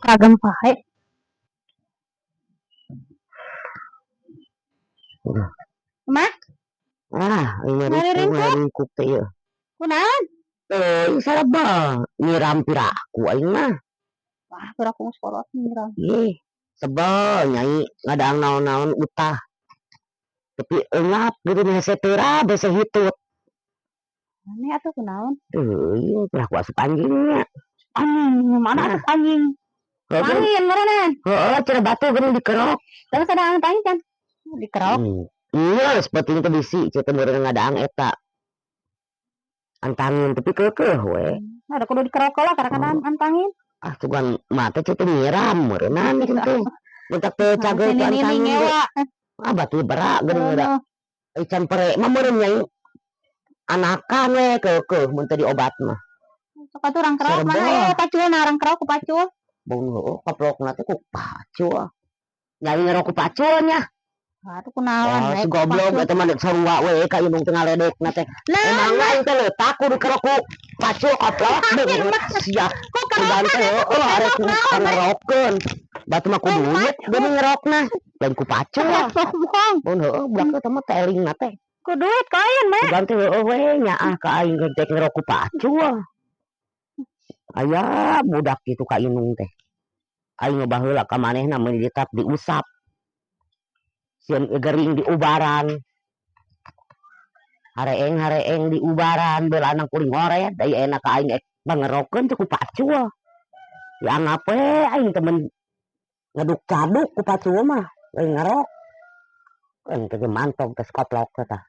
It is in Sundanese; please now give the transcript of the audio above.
Kagem bae. Mah, Ah, ini Ngarirengkuk. Ngaringkuk teh ieu. Kunaon? Eh, saraba nyiram piraku aing mah. Wah, piraku geus kolot nyiram. Ih, sebel nyai ngadaang naon-naon utah. Tapi eungap gitu hese teu bese hitut. Aneh atuh, kunaon? Teuing, piraku asup anjingnya. Anjing, mana Nah. asup anjing? Heeh, Angin meureunna. Heeh, cenah batu geuning dikerok. Terus ada angin kan? Dikerok. Iya, seperti itu bisi cenah teh meureun ngadaang eta. Antangin tapi keukeuh we. Ada kudu dikerok lah karena kan antangin. Ah, sugan mah teh cenah nyiram meureunan kitu teh. Mentak teu cageur ku antangin ge. Ngewa. Ah, batu berak geuning da. Ican pere mah meureun nyai. Anakan we keukeuh mun teu diobat mah. Sok atuh rangkerok Serba. Mana aya pacul nah rangkerok ku pacul. Bung heueuh kaplokna teh ku pacul. Nyai ngerok ku pacul nya. Atuh kunaon Oh, we si ku goblok pacul. Eta mah sarua we ka indung teh ngaledekna teh. Nah, Emang aing teh leutak kudu kerok ku pacul, koplok beungeut sia. Kok Sugan teh heueuh arek ngerokeun. Batu mah ku duit geuning ngerokna. Lain ku pacul. Bohong. Mun heueuh budak teh mah telingna teh. Ku duit kain mah. Sugan teh heueuh we nyaah ka aing teh ngerok ku pacul. Aya budak kitu ka indung teh. Aing mah baheula ka manehna meuni ditap diusap. Sieun gering diubaran. Hareeng-hareeng diubaran beulana kuring ngoret da ieu enak ka aing ek pangerokeun teh ku pacul. Dianggap we aing teh mun ngeduk caduk ku pacul mah lain ngerok. Kan teh mantog teh koplok teh tah.